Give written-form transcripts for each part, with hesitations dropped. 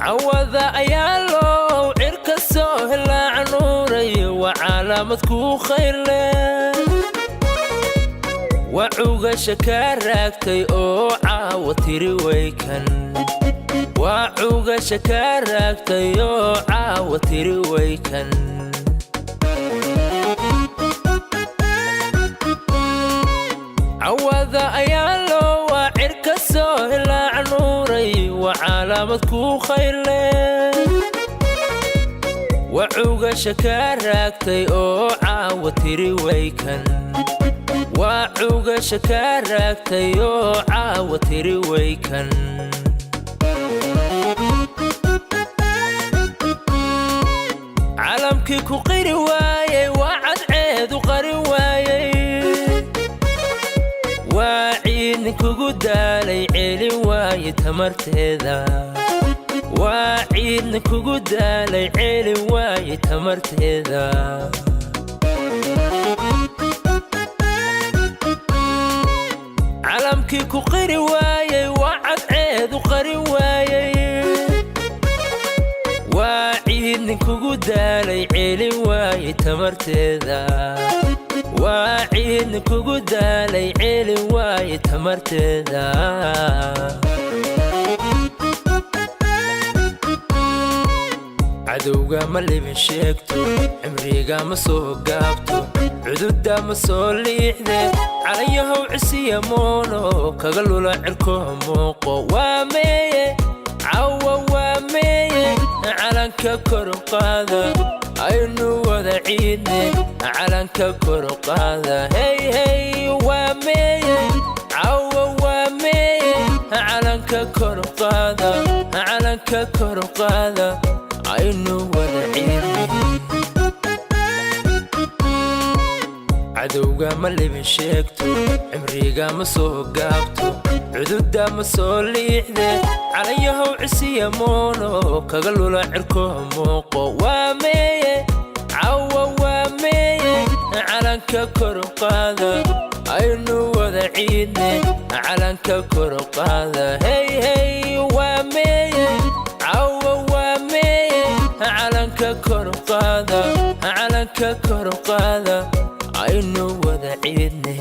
Cawada ayaa loow cirka soo helaa canuuray, waa calaamad kuu khayrle. Waa cugasha kaa raagtay oo caawa tiri waykan. Waa cugasha kaa raagtay oo caawa tiri waykan. Cawada ayaa loo waa cirka soo helaa canuuray, waa calaamad kuu khayrle. Waa cugasha kaa raagtay oo caawa tiri waykan. Waa cugasha kaa raagtay oo caawa tiri waykan. Calamkii ku qiri waayey waa cadceedu qarin waayey. Waa ciidin kugu daalay celin waaye tamarteeda. Waa ciidna kugu daalay celin waaye tamarteeda. Calamkii ku qiri waayey waa cadceedu qarin waayey. Waa ciidnin kugu daalay celin waaye tamarteeda. Waa ciidnin kugu daalay celin waaye tamarteeda. Cadowga ma libin sheegto, cimriga ma soo gaabto, cududa ma soo liixde. Calayahow cisiya moono kaga lula cirko muuqo. Waa meeye cawa, waa meeye? Calanka kor qaada, aynu wada ciidne. Calanka kor qaada, hey hey. Waa meeye cawa, waa meeye? Calanka kor qaada, calanka kor qaada, aynu wada ciidne. Cadowga ma libin sheegto, cimriga ma soo gaabto, cududa ma soo liixde. Calayahow cisiya moono kaga lula cirko muuqo. Waa meeye cawa, waa meeye? Calanka kor qaada, aynu wada ciidne. Calanka kor qaada, hey hey. Waa meeye cawa, waa meeye? Calanka kor qaada, calanka kor qaada, aynu wada ciidne.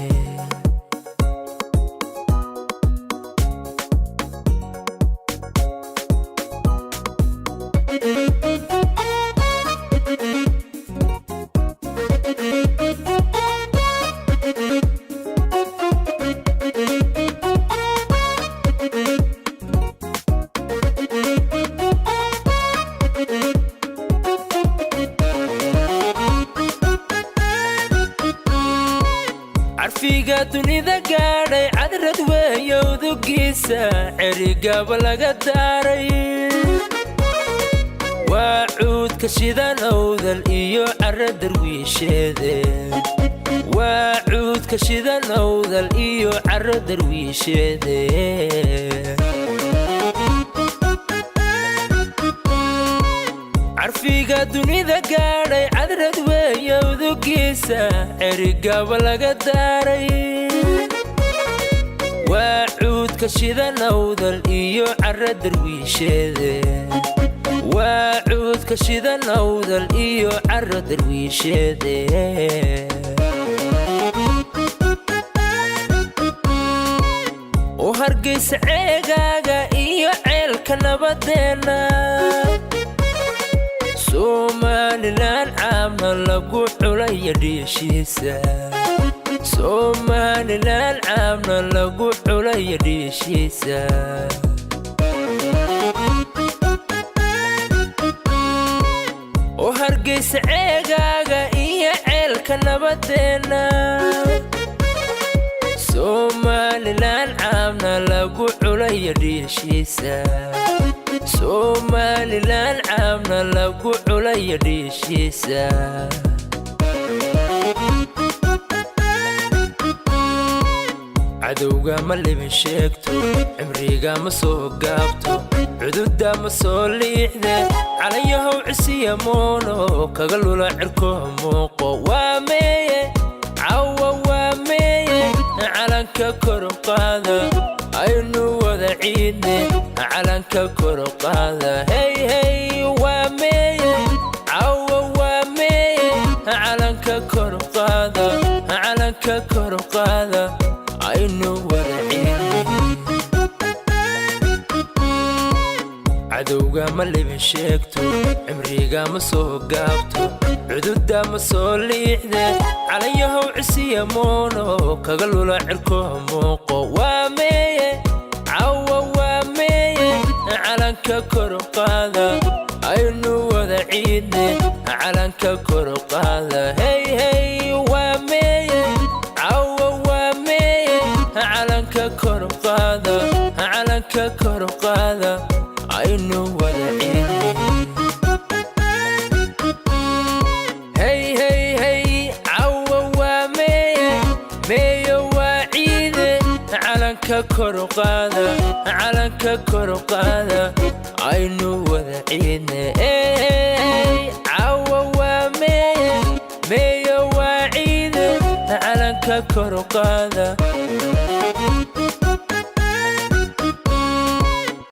Carfiga dunida gaadhay cadrad weeyowdugiisa cerigaba laga daaray. Waa cuudka shidan owdal iyo cara darwiisheede. Waa cuudka shidan owdal iyo cara darwiisheede. Carfiga dunida gaadhay cadrad weeyowdugiisa cerigaba laga daaray. Waa cuudka shidan owdal iyo cara darwiisheede. Waa cuudka shidan owdal iyo cara darwiisheede. U Hargaysa ceegaaga iyo ceelka nabadeenna. Somalilan caamna lagu culaya dhiishiisa. Somalilan caamna lagu culaya dhiishiisa. Oo Hargaysa ceegaaga iyo ceelka nabadeenna. Somalilan caamna lagu culaya dhiishiisa. Somalilan caamna lagu culaya dhiishiisa. Cadowga ma libin sheegto, cimriga ma soo gaabto, cududa ma soo liixde. Calayahow cisiya moono kaga lula cirko muuqo. Waa meeye cawa, waa meeye? Calanka kor qaada, aynu wada Ciidne calanka kor u qaada. Hey hey, waa meeye? Cawa waa meeye? Calanka kor u qaada, calanka kor u qaada, aynu wada ciidne. Cadowga ma libin sheegto, cimriga ma soo gaabto, cududa ma soo liixde. Calanyahow cisiya moono kaga lula cirko muuqo. Waa meeye? Cawa waa meeye? Calanka kor u qaada, aynu wada ciidne. Calanka kor u qaada. Hey hey, waa meeye? Cawa waa meeye? Calanka kor u qaada, calanka kor u qaada, aynu wada ciidne. Hey hey hey, cawa waa meeye? Meeyo waa ciide. Calanka kor u qaada, calanka kor u qaada, aynu wada ciidne. Hey, cawa waa meeye? Meeyo waa ciide. Calanka kor u qaada.